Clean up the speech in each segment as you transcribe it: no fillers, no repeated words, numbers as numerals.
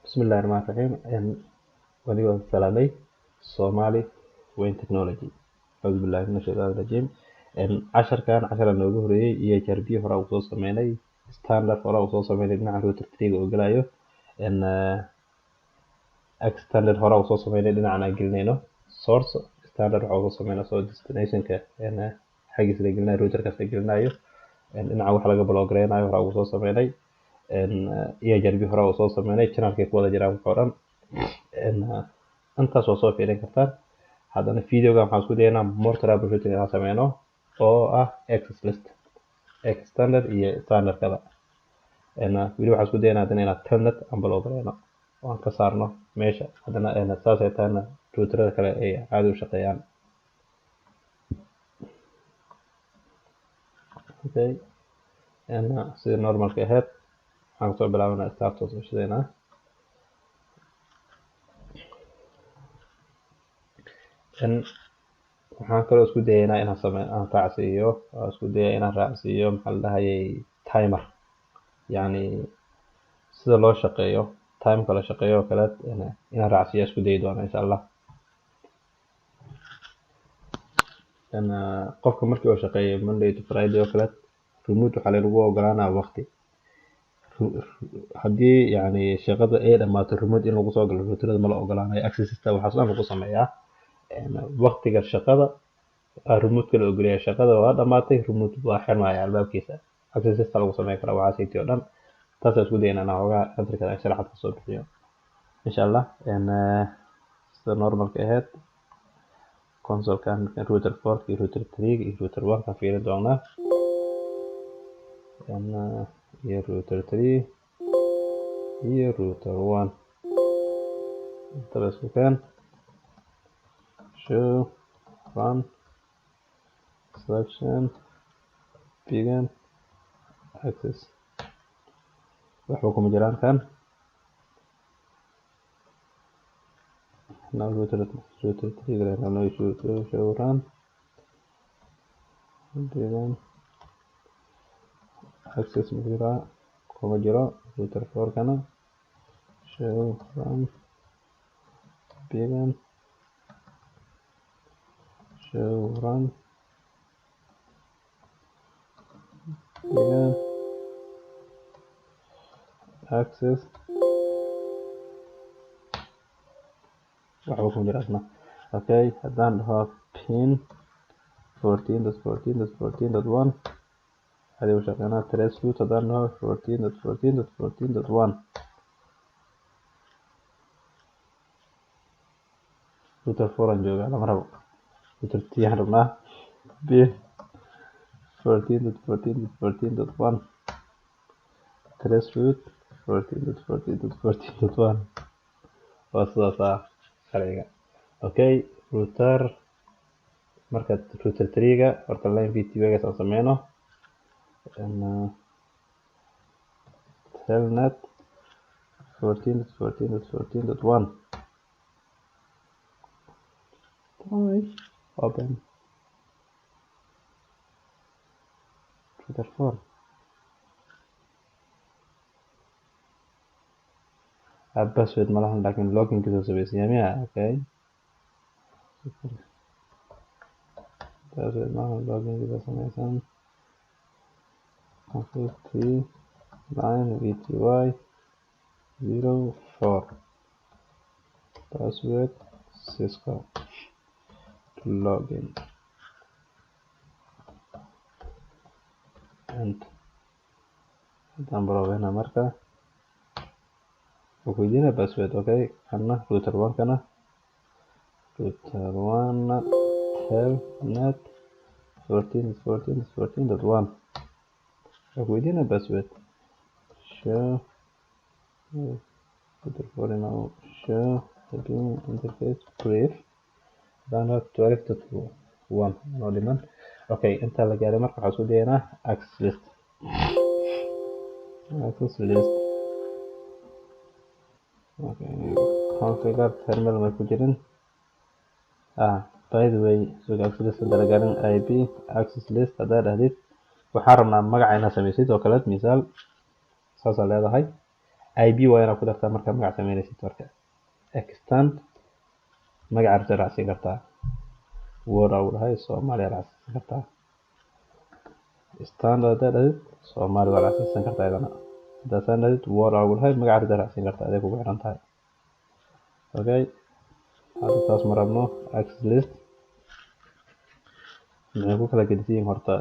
Bismillahi Rahmaani Rahiim. Anigoo salaamay Somali Wayne Technology. Acuudu billahi min ashaytaani rajiim. Casharkan cashara noogu horeeyay EIGRP hore uu soo sameynay, standard hore uu soo sameynay dhinaca router 3 oo galayo, extended hore uu soo sameynay dhinacan aan gelinayno source, standard waxa uu soo sameynay soo destinationka xaggiisa la gelinayo, routerkaas la gelinayo, dhinaca wax laga block gareynayo hore uu soo sameynay, EIGRP hore uu soo sameynay, channelkay ku wada jiraan wax oo dhan. Intaas waa soo fiirin kartaan. Haddana videogan waxaan isku dayaynaa more troubleshooting inaan sameyno oo ah access list, extended iyo standardkaba. Weli waxaan isku dayaynaa haddana inaan telnet aan block gareyno oo aan ka saarno meesha. Haddana saas ay tahayna routerada kale ay caadi u shaqeeyaan. Okay, sida normalka ahayd waxaan kusoo bilaabanaa start oo soo shidaynaa. Waxaan kaloo isku dayaynaa inaan same aan raacsiiyo, aan isku dayay inaan raacsiiyo maxaa la dhahayay timer, yacni sida loo shaqeeyo timeka la shaqeeyo oo kale inaan raacsiiyo isku dayi doona insha Allah. Qofka markii uu shaqeeyo Monday to Friday oo kale, remote waxaa lagu ogolaanaa waqti haddii yacni shaqada ay dhamaato remote in lagu soo galo routerada ma la ogolaanayo. Access system waxaas dhan lagu sameeyaa waqtiga shaqada remote la ogolyahay. Shaqada waa dhamaatay, remote waa xirmaya albaabkiisa. Access system lagu sameyn karaa waxaas oo dhan. Taas isku daynaa inaan xoogaa casharkan aan sharaxaad kasoo bixiyo insha Allah. Sida normalka ahayd consolekan router 4 iyo router 3 iyo router 1 kan fiirin doonaa, iyo router 3 iyo router 1 intaba isku keen. Show run selection begin access, waxba kuma jiraan kan. Now router 3 galena, show run begin access ma jiraa? Kuma jiro. Router 4 kana show run begin, show run begin access, waxba kuma jira asna. Okay, haddaan dhaho pin 14.14.14.1 hadii uu shaqeynaa. Trace route haddaan dhaho 14.14.14.1, router 4 aan joogaa, lama rabo, router 3 aan rabnaa. Pin 14.14.14.1, trace route 14.14.14.1, waa sidaasaa sharciga. Okay, router marka router 3 ga horta line VTY gaas aan sameyno, telnet 14.14.14.1, open router 4. Password malahan, laakiin loginkiisa samaysan yahay miya? Okay, password malahan, loginkiisa samaysan. Config t line vty 04, password Cisco, login and haddaan baroobeynaa marka wuxuu weydiinaya password. Okay, kana router 1, kana router 1 telnet 14.14.14.1, wuxuu weydiinaya password. Show router 4 now, show interface brief, haddaan dhaho 12.1 anoo dhiman. Okay, intaa la gaaray marka waxaan isku dayaynaa access list, access list. Okay, configure terminal ma ku jirin. By the way, so access list hadda la gaarin, IP access list haddaa dhahdid, waxaan rabnaa magaca inaad samaysid oo kale. Misaal saasaa leedahay. IP waa inaad ku dartaa markaa magac sameynaysid. Marka extend magaca rabta raacsiin kartaa, word aa dhahay Soomaaliya raacsiin kartaa, standard haddaad dhahdid Soomaali waa raacsiisan kartaa iyadana. Haddaad saan dhahdid word aa dhahay magaca rabta raacsiin kartaa, aday kugu xiran tahay. Okay, hadda taas ma rabno. Access list maxay ku kala gedisan yihiin horta?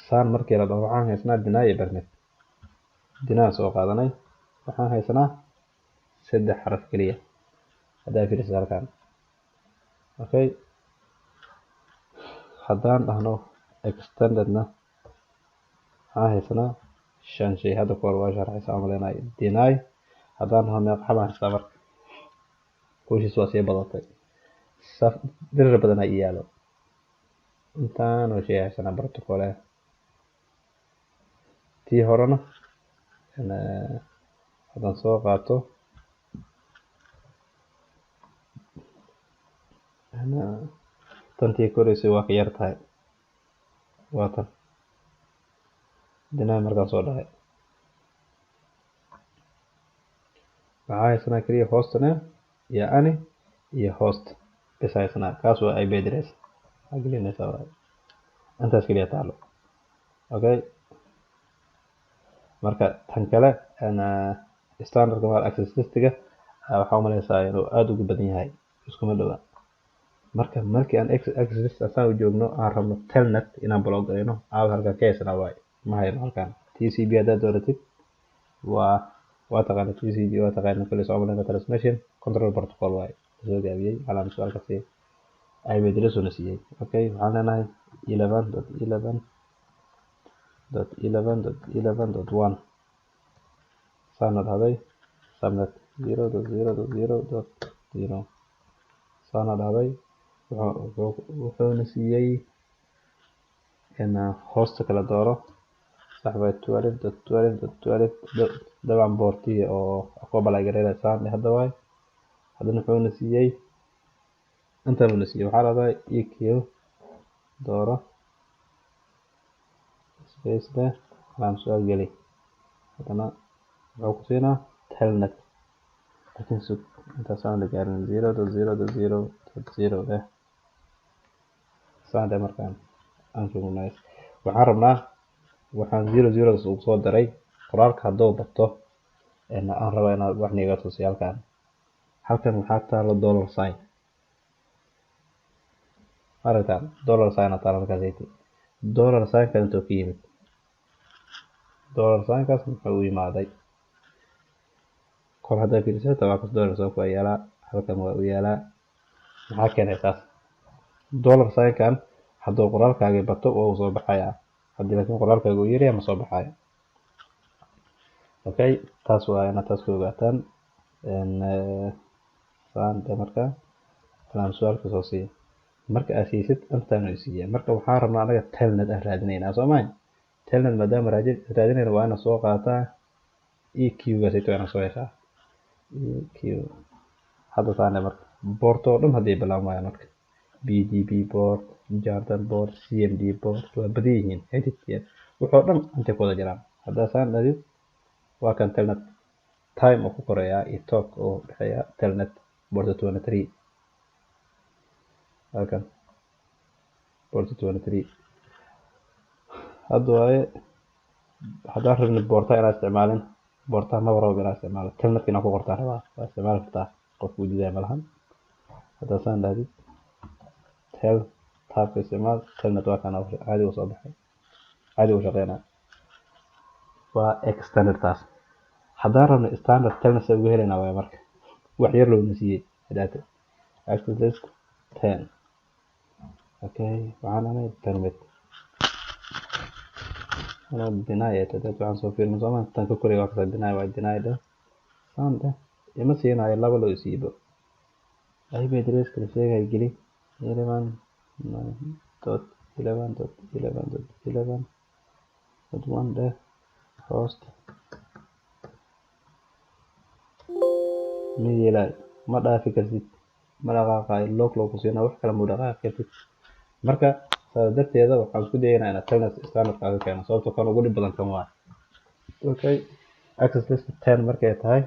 Saan markii la dhaho waxaan haysanaa deny iyo permit. Deny soo qaadanay, waxaan haysanaa 3 xaraf keliya haddaa fiirisid halkan. Okay, haddaan dhahno extendedna waxaan haysanaa 5 shay. Hadda kahor waa sharxaysaa umaleynaya. Deny haddaan dhahno meeqa xabaan haystaa? Marka howshiis waa sii badatay, saf dirir badan aa ii yaalo. Intaan oo shay haysanaa protocol eh. Tii horena haddaan soo qaato tantii koreysay waa ka yar tahay, waa tan deny. Markaan soo dhahay waxaa haysanaa keliya host name iyo ani iyo host bes haysanaa. Kaas waa IP address waxaa gelinaysaa, waay intaas keliya taalo. Okay, marka tan kale standardka maar access listiga waxaa umaleysaa inuu aada ugu badan yahay, iskuma dhawa. Marka markii aan access list asaan u joogno aan rabno telnet inaan block gareyno, caawa halkan ka haysanaa waay ma hayno halkan. TCP haddaad dooratid waa taqaana TCP, waa taqaana kulli soo malayna, transmission control protocol waay soo gaabiyey. Calaamad su-aalka sii IP address una siiyey. Okay, waxaan leenahay 11.11.11.11.1 saana dhahday, subnet 0.0.0.0 saana dhahday. Wuxuuna siiyey in hoosta kala dooro, sax bay 12.12.12 dabcan boortiga oo ku balagareynaya saan hadda waay. Haddana wuxuuna siiyey intaan una siiyey. Waxaa dhahdaa EQ dooro, space leh, calaamad su-aal geli. Haddana wuxuu ku siinaa telnet, laakiin sug intaas aan la gaarin 0.0.0.0 leh saan dhe. Markaan aan recognize waxaan rabnaa, waxaan zero zero ugu soo daray qoraalka hadduu bato aan rabaa inaad wax niiga tusiyo. Halkan waxaa taalo dollar sign, aragtaan dollar sign aa taalo. Halkaas dollar sign-kan intuu ka yimid? Dollar sign-kaas muxuu u yimaaday? Kor haddaa fiiriso waa kas dollar sign waa yaalaa halkan, waa u yaalaa. Maxaa keenay taas? Dollar sign-kan hadduu qoraalkaaga bato waa uu soo baxayaa, haddii laakiin qoraalkaaga uu yaryahay ma soo baxayo. Okay, taas waa inaad taas ku ogaataan. Saan de marka calaamad su-aalka soo siiya, marka aad siisid intaan u siiya. Marka waxaan rabnaa anaga telnet aan raadinaynaa, soo mahay? Telnet maadaama raadinayna waa inaad soo qaataa EQ gaasito, inaad soo heshaa EQ. Hadda saane marka boorto oo dhan hadday bilaabmayaan, marka BGP port, Jordan port, CMD port waa badan yihiin, HTTP wuxuu dhan intay ku wada jiraan. Haddaa saan dhadid waa kan telnet time oo ku koreeyaa iyo talk oo dhexeeya telnet port 23, halkan port 23 hadda waaye. Haddaan rabnin boorta inaan isticmaalin, boortaha maba rabo inaan isticmaalo, telnetka inaan ku qortaan rabaa, waa isticmaali kartaa, qofku u diidaya malahan. Haddaa saan dhahdid tel tabka isticmaal telnet, waa kana caadi u soo baxay, caadi u shaqeynaa. Waa extended taas. Haddaan rabno standard telnet see uga helaynaa waaya? Marka wax yar loona siiyey hadaata access list 10. Okay, waxaan dhahnay permit anoo deny it hadaad waxaan soo fiirin sooma tan ka koray waa kasa deny, waa deny dheh, saan dheh, ima siinayo laba loo siibo. IP address kala sheegay geli 11.11.11.11.1 dheh, host ma yeelayo, ma dhaafi kartid, ma dhaqaaqayo, log loo ku siinaa, wax kale ma dhaqaaqi kartid. Marka saas darteeda waxaan isku dayaynaa inaan telnet standard kaaga keeno, sababtoo kan ugu dhib badan kan waa. Okay, Access list 10 markay tahay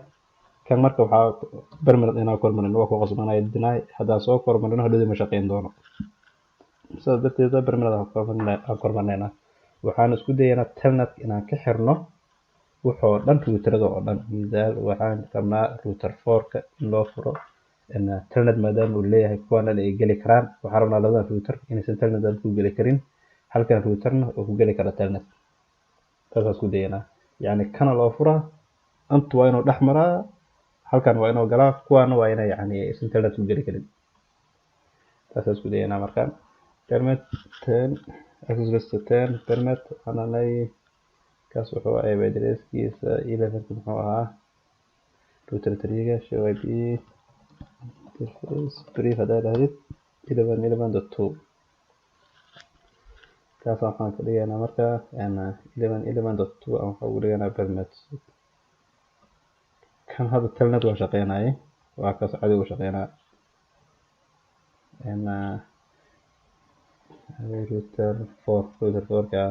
kan marka waxaa permanent inaan kormarino waa ku qasbanaya deny haddaan soo kormarino hadhowdii ma shaqeyn doono. Sidaas darteed permanent aan kormarinaynaa. Waxaan isku dayaynaa telnet inaan ka xirno wuxuu dhan routerada oo dhan. Misaal waxaan rabnaa router 4-ka in loo furo telnet maadaama uu leeyahay kuwan dhan ay geli karaan. Waxaan rabnaa labadan router inaysan telnet aan ku geli karin, halkan routerna uu ku geli karo telnet. Taasaan isku dayaynaa. Yacni kana loo furaa, intu waa inuu dhex maraa, halkan waa inuu galaa, kuwaana waa inay yacni aysan telnet ku geli karin. Taasaan isku dayaynaa markaan. Permit 10, access list 10, permit waxaan leeyahay kaas wuxuu ahaa addresskiisa 11 muxuu ahaa router 3-ga show IP interface brief haddaa dhahdid 11 11.2. Kaas waxaan ka dhigaynaa marka 11 11.2 aan waxaan ugu dhigaynaa permit. Kan hadda telnet waa shaqeynayay, waa kaas caadi u shaqeynaa. Router 4, router 4 ka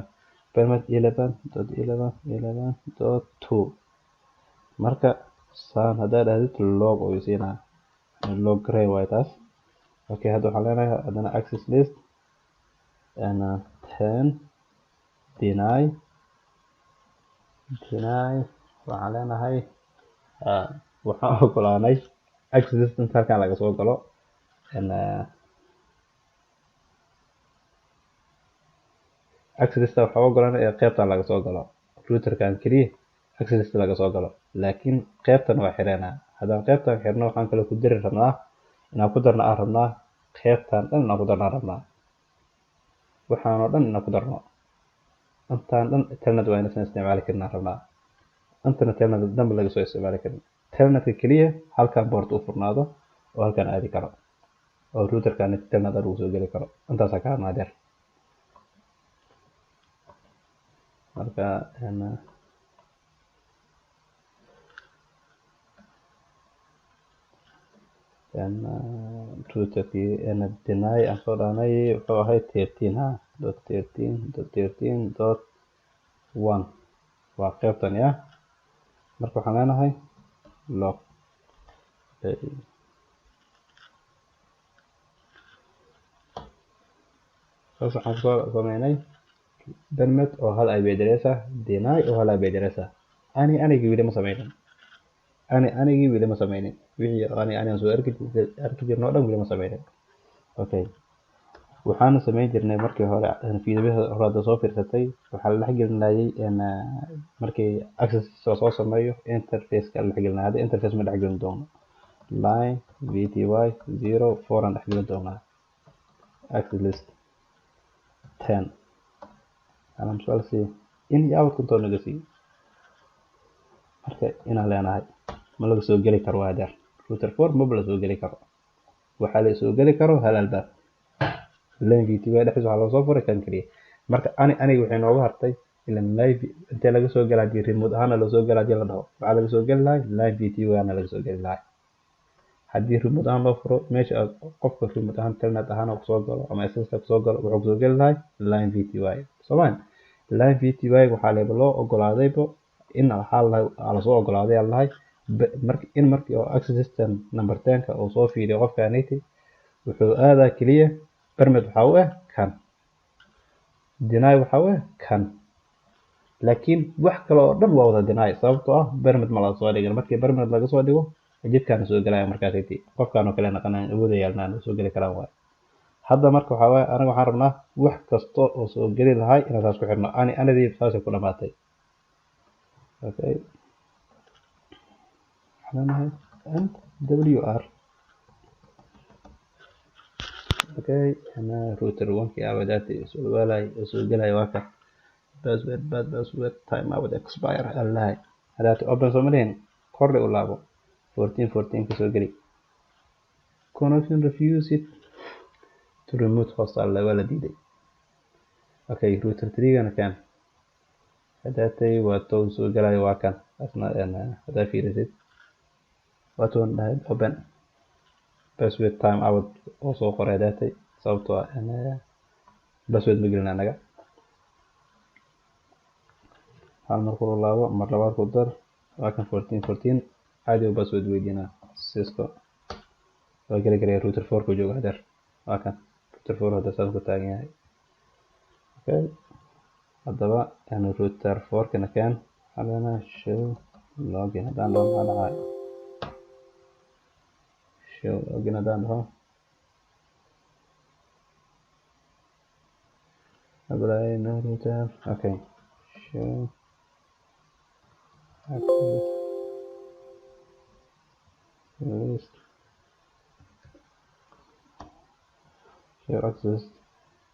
permit 11.11.11.2. Marka saan haddaa dhahdid log oo siinaa log gray waay taas. Okay, hadda waxaan leenahay haddana access list 10 deny deny. Waxaan leenahay waxaan ogolaanay access list inta halkan laga soo galo. Access list waxaan ogolaanay ee qaybtan laga soo galo routerkan keliya access list laga soo galo, laakiin qaybtan waa xireynaa. Haddaan qaybtan xirno waxaan kale ku dari rabnaa inaan ku darno aan rabnaa qaybtan dhan inaan ku darno aan rabnaa waxaan oo dhan inaan ku darno. Intaan dhan telnet waa inaysan isticmaali karin aan rabnaa. Intana telnet dhanba laga soo isticmaali karin. Telnetka keliya halkan port u furnaado oo halkan aadi karo oo routerkan telnet lagu soo geli karo. Intaasaa ka rabnaa deer. Marka routerkii deny aan soo dhahnay wuxuu ahay 13 ha dot 13.13.1 waa qaybtan ya. Marka waxaan leenahay log. Saas waxaan kusoo sameynay permit oo hal IP address ah, deny oo hal IP address ah. Ani anigii weli ma sameynin. Ani anigii weli ma sameynin. Wixii ani aan soo arki jirno oo dhan weli ma sameynin. Okay. Waxaan sameyn jirnay markii hore fiidiyowada hore hadda soo fiirsatay waxaa la dhex gelinayay markii access soo sameeyo interface ka la dhex gelinayay. Hadda interface ma dhex gelin doono. Line VTY 0 4 aan dhex gelin doonaa. Access list 10. Alam su'aal si in iyo out kuntoon naga sii. Marka inaan leenahay ma laga soo geli karo waa deer. Router 4 ma la soo geli karo. Waxaa la soo geli karo hal albaab. Line VTY dhexdiisa waxaa loo soo furay kan keliya. Marka aniga waxay nooga hartay ilan live intee laga soo galaa haddii remote ahaan loo soo galaa haddii la dhaho waxaa laga soo geli lahay line VTY aana laga soo geli lahay. Haddii remote ahaan loo furo meesha qofka remote ahaan telnet ahaan uu kusoo galo ama SSH kusoo galo wuxuu kusoo geli lahay line VTY. Soomaan line VTY waxaa leeba loo ogolaadaybo in waxaa lasoo ogolaaday aan lahay in markii oo access system number 10 ka uu soo fiiriyo qofka native wuxuu aadaa keliya permit waxaa u ah kan, deny waxaa u ah kan, laakiin wax kale oo dhan waa wada deny sababtoo ah permit ma laga soo dhigin. Markii permit laga soo dhigo jidkaan soo galaya markaas intii qofkaan oo kale naqanaan awood yeelnaan soo geli karaan waay. Hadda marka waxaa waaye anaga waxaan rabnaa wax kasta oo soo geli lahay inaan saas ku xirno. Ani anadii saasay ku dhamaatay. Okay, waxaan leenahay NWR. Okay, ana router 1 kii aawadaati soo walay soo galay waa ka password bad password time out expire allahay hadaad open soo mareen kor u laabo 14 14 ka soo geli connection refuse it to remote host alla waa la diiday. Okay, router 3 gana kan hadaatay waa tow soo galay waa kan asna hadaa fiirisid waa toon dhahay open password time out oo soo qoray hadaatay sababtoo ah password ma gelin anaga. Hal mar ku laabo, mar labaad ku dar Waa kan 14 14 caadi u password weydiinaa. Cisco waa geli karaya. Router 4 ku jooga hadeer. Waa kan router 4 hadda saas ku taagan yahay. Okay, haddaba router 4 kana keen. Waxaan leenahay show login. Haddaan dhaho, maxaa dhacay? Show login haddaan dhaho, apply no router. Okay, show access list, show access.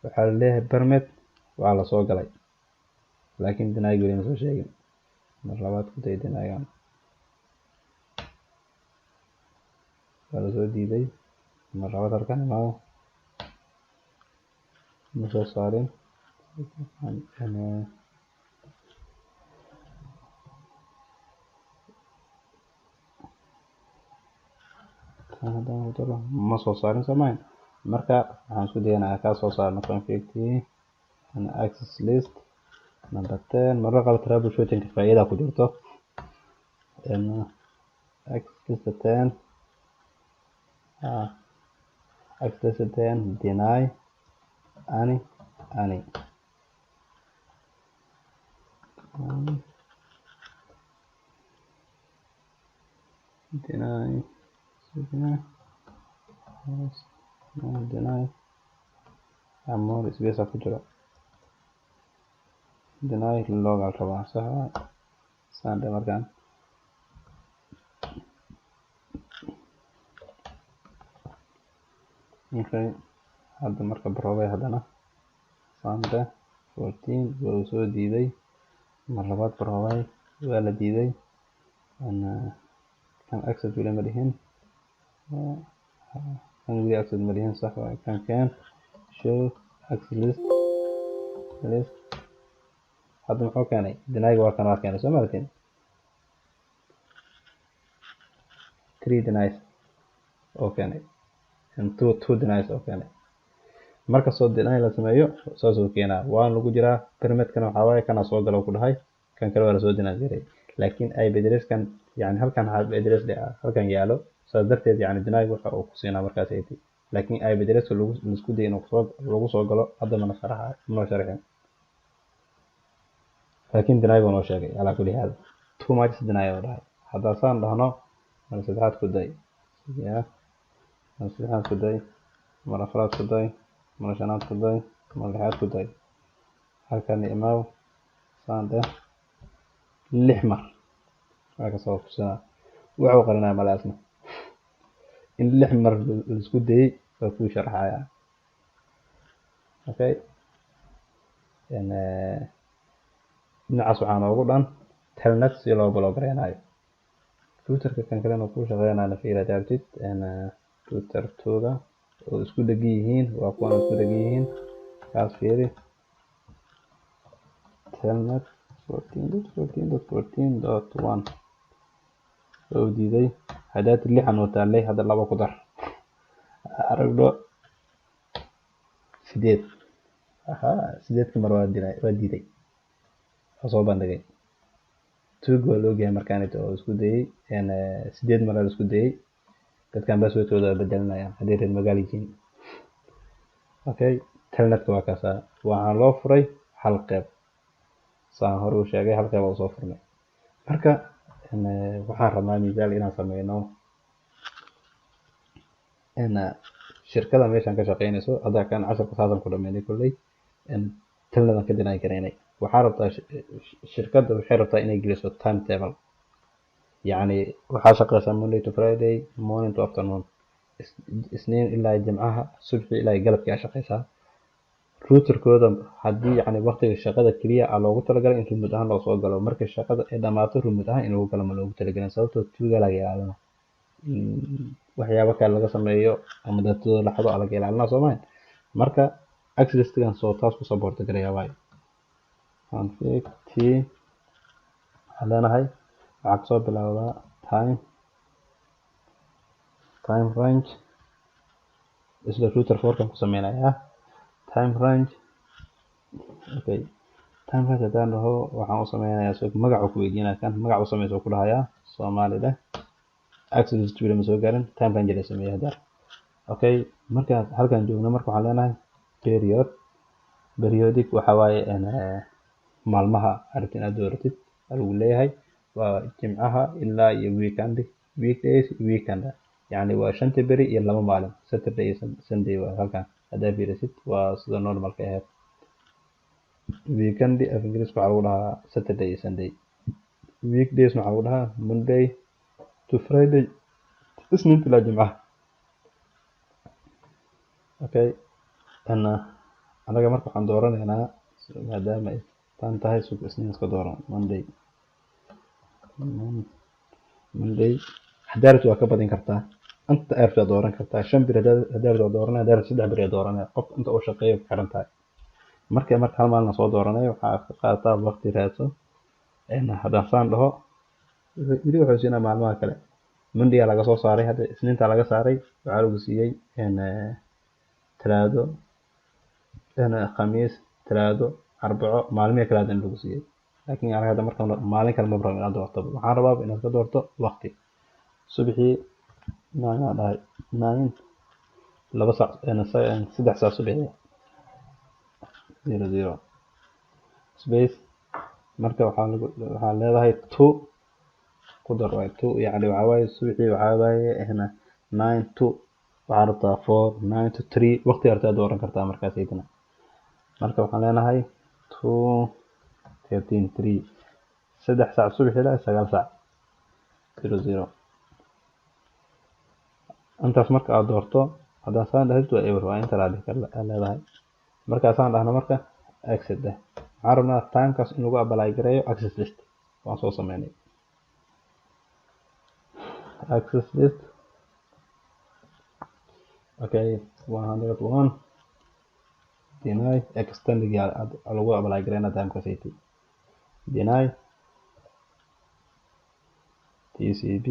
Waxaa la leeyahay permit waa la soo galay, laakiin deny weli ma soo sheegin. Mar labaad ku day. Deny-gan waa lasoo diiday. Mar labaad halkan imaado, ma soo saarin. Kan haddaan ku daro, ma soo saarin soomayn. Marka waxaan isku dayanayaa kaa soo saarno config t access list number 10. Marar qaar troubleshooting faa'iida ku jirto. Access list 10, access list 10 deny any any deny deny deny more space ku jiro. Deny log al rabaa, sax waay. Saan dhe markaan. Okay, hadda marka baroobay haddana sande 14 waa uu soo diiday. Mar labaad baroobay, waa la diiday. Kan access weli ma dhihin, kan weli access ma dhihin, sax waay. Kan keen, show access list. Hadda muxuu keenay? Deny-ga waa kan, waa keenay, soo maartin? Three denies oo keenay and two denies oo keenay. Marka soo deny la sameeyo, saasuu keenaa. Waan lagu jiraa permit-kana waxaa waaye kana soo galo ku dhahay, kan kale waa lasoo deny jiray, laakiin IP address-kan, yani halkan IP address halkan yaalo, saas darteed yani deny waxa uu ku siinaa markaas ay laakiin IP address-ka lagu isku day inuu soo lagu soo galo hadda mana sharaxa, manoo sharxin, laakiin deny buu noo sheegay. Calaa kulli haal, too much deny oo dhahay. Haddaa saan dhahno, mar saddexaad ku day, ya mar saddexaad ku day, mar afraad ku day, mar shanaad ku day, mar lixaad ku day, halkan imaaw, saan dheh lix mar, waa kasoo tusinaa. Wuxuu qarinaya malaasna in lix mar laisku dayay waa kuu sharxaya. Okay, dhinacaas waxaa noogu dhan telnet si loo block gareynayo. Router-ka kan kalena kuu shaqeynaya fiiri rabtid. Router 2-ga oo isku dhegan yihiin, waa kuwan isku dhegan yihiin, kaas fiiri. Telnet 14.14.14.1 oo diiday. Haddaad lixan oo taallay, hadda laba ku dar, aragno sideed. Aha, sideedka mar waa dilay, waa diiday, waa soo bandhigay. Tuug waa la ogyahay markaanito oo isku dayay. Sideed mar la isku dayay. Dadkan password-kooda waa bedelinayaan haddii reer magaal yihiin. Okay, telnetka waa kaasaa. Waxaa loo furay hal qeyb, saan hore u sheegay, hal qeyb oo soo furnay. Marka waxaan rabnaa misaal inaan sameyno shirkada meeshan ka shaqeynayso. Hadda kan casharka saasan ku dhameynay kolley telnetan ka deny garaynay. Waxaa rabtaa shirkadda waxay rabtaa inay geliso timetable, yacni waxaa shaqeysaa Monday to Friday, morning to afternoon, Isniin ilaa Jimcaha, subxi ilaa galabkii aa shaqeysaa. Router-kooda haddii yacni waqtiga shaqada keliya aa loogu talagalay in remote ahaan loo soo galo, marka shaqada ay dhamaato remote ahaan in lagu galo ma loogu talagalin, sababtoo tuuga laga ilaalina, waxyaabo kale laga sameeyo ama data-dooda la xado aa laga ilaalina, soo maha? Marka access-gan soo taas ku support garaya waayo. Config t waxaan leenahay, waxaa kasoo bilowdaa time range. Isla router 4 kan ku sameynayaa time range. Okay, Time range haddaan dhaho waxaan u sameynayaa so magac ku weydiinaya, kan magac u sameyso ku dhahayaa Soomaali leh. Access list weli ma soo gaarin, time range la sameeyay hadda. Okay, marka halkan joogno marka waxaan leenahay period. Periodic waxa waaye maalmaha aragti inaad dooratid lagu leeyahay, waa Jimcaha ilaa iyo weekend, weekdays, weekend, yacni waa shanta beri iyo 2 maalin, Saturday iyo Sunday. Waa halkan haddaa fiirisid waa sida normalka ahayd. Weekend af Ingiriiska waxaa lagu dhahaa Saturday iyo Sunday. Weekdays waxaa lagu dhahaa Monday to Friday, Isniinta ilaa Jimcaha. Okay, anaga marka waxaan dooranaynaa, maadaama ay tan tahay suuq, Isniin iska dooran, Monday. Monday haddaa rabtid waa ka badin kartaa, inta aad rabtid waa dooran kartaa. 5 beri haddaa rabtid waa dooranaya, haddaa rabtid 3 beri waa dooranaya. Qofka inta uu shaqeeyo ku xiran tahay. Marka hal maalin soo dooranayo, waxaa ka qaadataa waqti raadso. Haddaan saan dhaho weli wuxuu siinaa maalmaha kale. Monday laga soo saaray, hadda Isniinta laga saaray, waxaa lagu siiyey Talaado, Khamiis, Talaado, Arbaco, maalmihii kale hadda lagu siiyey. Laakiin anaga hadda marka maalin kale ma rabo inaad doorto, waxaan rabaa inaad ka doorto waqti subaxii 9 aan dhahay, 9, 2 saac, 3 saac subaxii, 00 space. Marka waxaa leedahay two ku dar, waay two, yacni waxaa waaye subaxii waxaa waaye 9 to, waxaa rabtaa 4, 9 to 3, waqti rabtaa dooran kartaa markaas iyadana. Marka waxaan leenahay 2 13 3, 3 saac subaxii ilaa 9 saac, 00. Intaas marka aad doorto, haddaan saan dhahdid waa eber, waa inta la dhihi kara leedahay. Markaasaan dhahno marka exit eh, waxaan rabnaa timekaas in lagu apply gareeyo access list. Waan soo sameynay access list. Okay, 101 deny, extend lagu apply gareynaa timekaas deny TCP.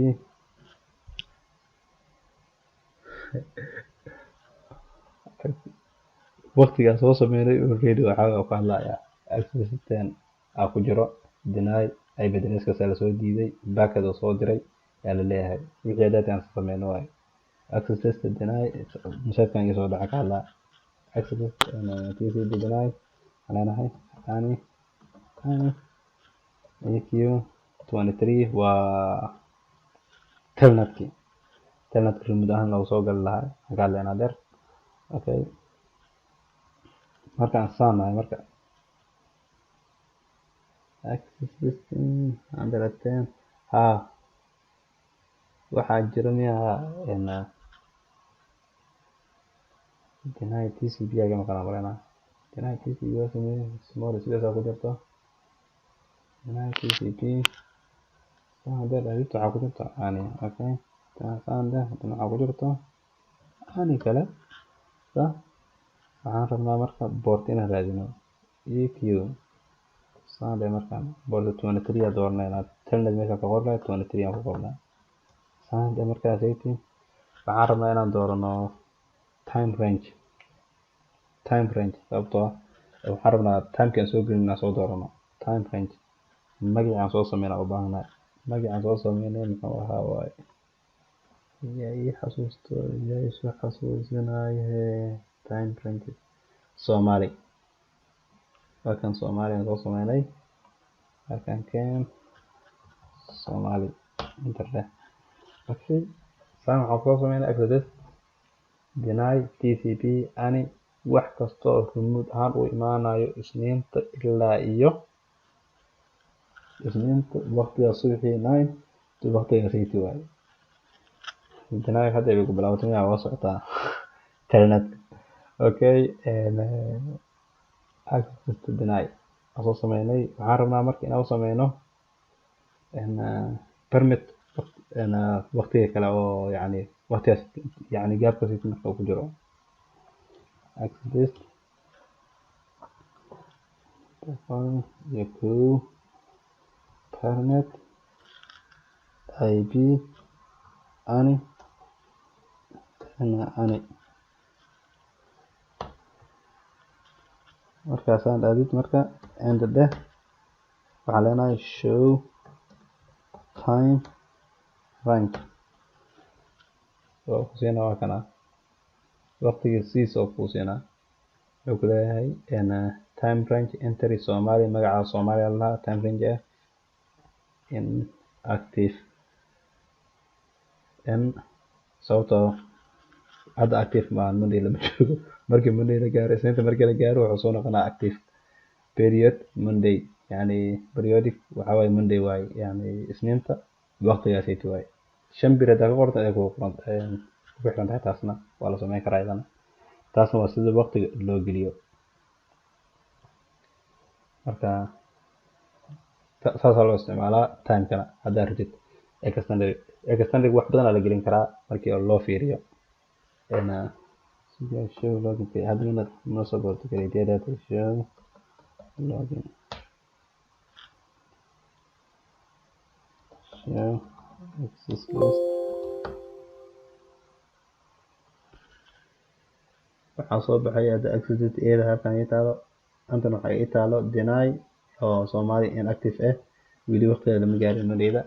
Waqtigaa soo sameynay already waxaa ku hadlayaa access 10 aa ku jiro deny, IP address-kaas lasoo diiday, packet oo soo diray yaa la leeyahay wixii hadda aan sameyno waaye. Access list deny, message-kan iga soo dhaca ka hadlaa. Access list TCP deny waxaan leenahay ani ani EQ 23 waa telnetkii, telnetka remote ahaan loogu soo gali lahaa waxaan ka hadlaynaa dheer. Okay, markaan saan nahay marka access list 110 ha waxaa jiro miyaa deny TCP aga maqan maleynaa. Deny TCP waa sameeyay, small space aa ku jirto deny TCP. Saan hadii dhahdid waxaa ku jirto ani. Okay, saan dheh, hadana waxaa ku jirto ani kale. Sa waxaan rabnaa marka port inaan raadino EQ. Saan dheh, markaan port 23 aa dooranayna, telnet meesha ka qornay 23 aan ku qornaa. Saan dheh, markaas 18 waxaan rabnaa inaan doorano time range. Time range sababtoo ah waxaan rabnaa timeka aan soo gelin inaan soo doorano time range. Magacii aan soo sameynaa u baahanahay, magacii aan soo sameynay muxuu ahaa waaye? Yaa ii xasuusto, yaa isoo xasuusinaye? Time range Soomaali waa kan, Soomaali aan soo sameynay halkan keen, Soomaali enter dheh. Okay, saan waxaan kusoo sameynay access deny TCP any, wax kasta oo remote ahaan u imaanayo Isniinta ilaa iyo Isniinta waqtiga subaxii 9 to waqtiga 8 waaye. Deny hadda ay ku bilaabatay waa socotaa telnet. Okay, access to deny aan soo sameynay. Waxaan rabnaa marka inaan u sameyno permit waqtiga kale oo yacni waqtigaas, yacni gaabkaas marka uu ku jiro. Access list 101 permit IP any any. Markaasaan aadid marka end dheh, waxaan leenahay show time rank. Waa ku siinaa, waa kana waqtigii siis oo kuu siinaa. Wuxuu ku leeyahay time range entry Soomaali, magaca Soomaaliya lahaa time range ah inactive n, sababtoo hadda active maahan, Monday lama joogo. Markii Monday la gaaro, Isniinta markii la gaaro, wuxuu soo noqonaa active. Period Monday, yani periodic waxaa waaye Monday waaye, yani Isniinta waqtigaasaytu waaye. 5 bir haddaa ka qorto ay kugu qoran ku xiran tahay, taasna waa la sameyn karaa iyadana. Taasna waa sida waqtiga loo geliyo. Marka saasaa loo isticmaalaa timekana. Haddaa rabtid extended, extended wax badan aa la gelin karaa markii loo fiiriyo. Show login hadda mana soo boorto kaliya data show login, show access list. Waxaa soo baxay hadda access list iyada halkan ii taalo, antan waxaa ii taalo deny oo Soomaali inactive ah, weli waqtigeeda lama gaarin Mondayda.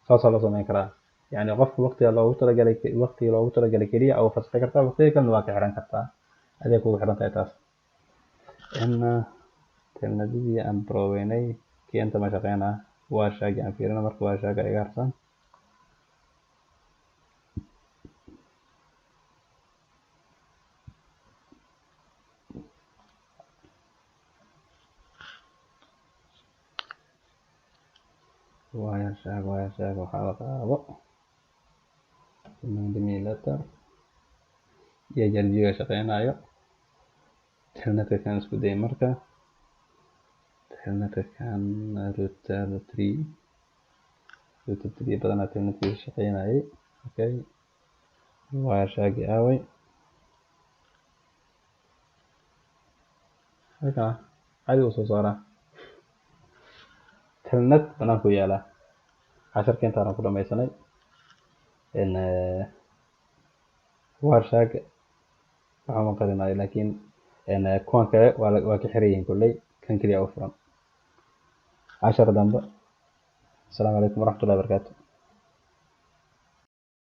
Saasaa loo sameyn karaa, yani qofka waqtiga loogu talagalay, waqtiga loogu talagalay keliya oo fasaxi kartaa, waqtiga kalena waa ka xiran kartaa, adeeg kugu xiran tahay taas. Telnadidii aan broweynay kii inta ma shaqeynaa, waa shaagi aan fiirino. Marka waa shaaga iga harsan. Wireshark, Wireshark waxaa la qaado remind me later. Iyo jarjiga shaqeynayo telnetka kan isku day. Marka telnetka kan router 3, router 3 badanaa telnetkiisa shaqeynayay. Okay, Wireshark aaway? Halkaa caadi uu soo saaraa telnet, banaanku yaalaa. Casharka intaan ku dhamaysanay Wireshark waxaa ma qarinayo, laakiin kuwan kale waa ka xiran yihiin kolley, kan keliya u furan. Cashar dambe, asalaamu calaykum waraxmatullahi wabarakaatu.